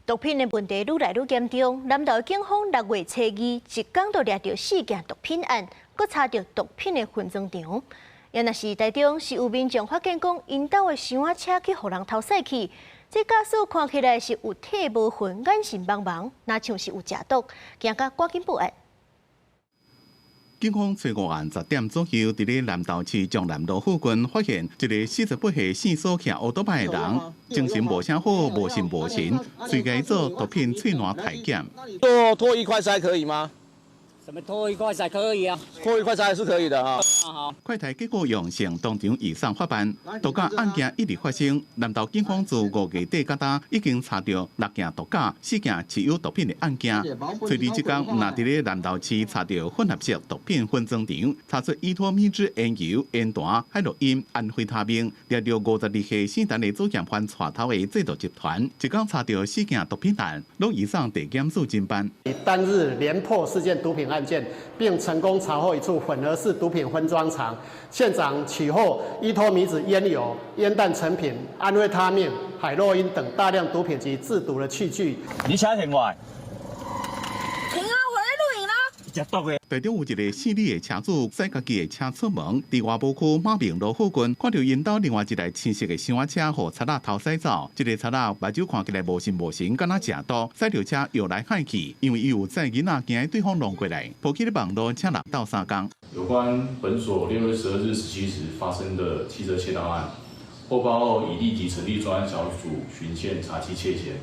毒品的問題愈來愈嚴重，南投警方6月初二一工就掠著四件毒品案，閣查著毒品的分裝場。也若是台中是有民眾發現講，𪜶兜的箱仔車去予人偷駛去，這駕駛看起來是有體無魂，眼神茫茫，若像是有食毒，驚甲趕緊報案。警方初五暗10點左右，佇咧南投市江南路附近發現一個48歲姓蘇騎歐多擺的人，精神無啥好，無神無神，隨共做毒品喙瀾體檢。做脫一快篩可以嗎？什麼脫一快篩可以啊？脫一快篩是可以的啊。好。快篩結果陽性，當場移送法辦。毒駕案件一直發生，南投警方自5月底到今已經查著六件毒駕、四件持有毒品的案件。隨佇這工，若佇咧南投市查著混合式毒品分裝場，查出依托咪酯煙油、煙彈、海洛因、安非他命，掠著52歲姓陳的主嫌犯帶頭的製毒集團。一工查著四件毒品案，攏移送地檢署偵辦。單日連破四件毒品案件，並成功查獲一處混合式毒品分裝場，現場取獲依托咪酯煙油、煙彈成品、安非他命、海洛因等大量毒品及製毒的器具。你車停壞？停啊！我咧錄影啦。食毒的。台中有一個姓李的車主，駛家己的車出門，佇外埔區馬明路附近，看著𪜶兜另外一台青色的箱仔車予賊仔偷駛走。這個賊仔目睭看起來無神無神，敢若食毒，駛著車搖來晃去，因為伊有載囡仔，驚對方弄過來，鋪起咧網路，請人鬥相共。有關本所6月12日17時發生的汽車竊盜案，獲報後已立即成立專案小組循線查緝竊嫌。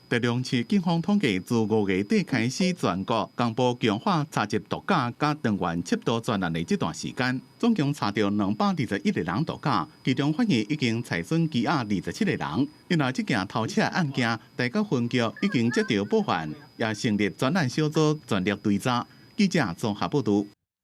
台中市警方統計，自5月底開始，全國公布強化查緝毒駕佮長遠緝毒專案的這段時間，總共查著221個人毒駕，其中發現已經採損羈押27個人。另外，這件偷車案件，台北分局已經接著報案，也成立專案小組全力追查。記者綜合報導。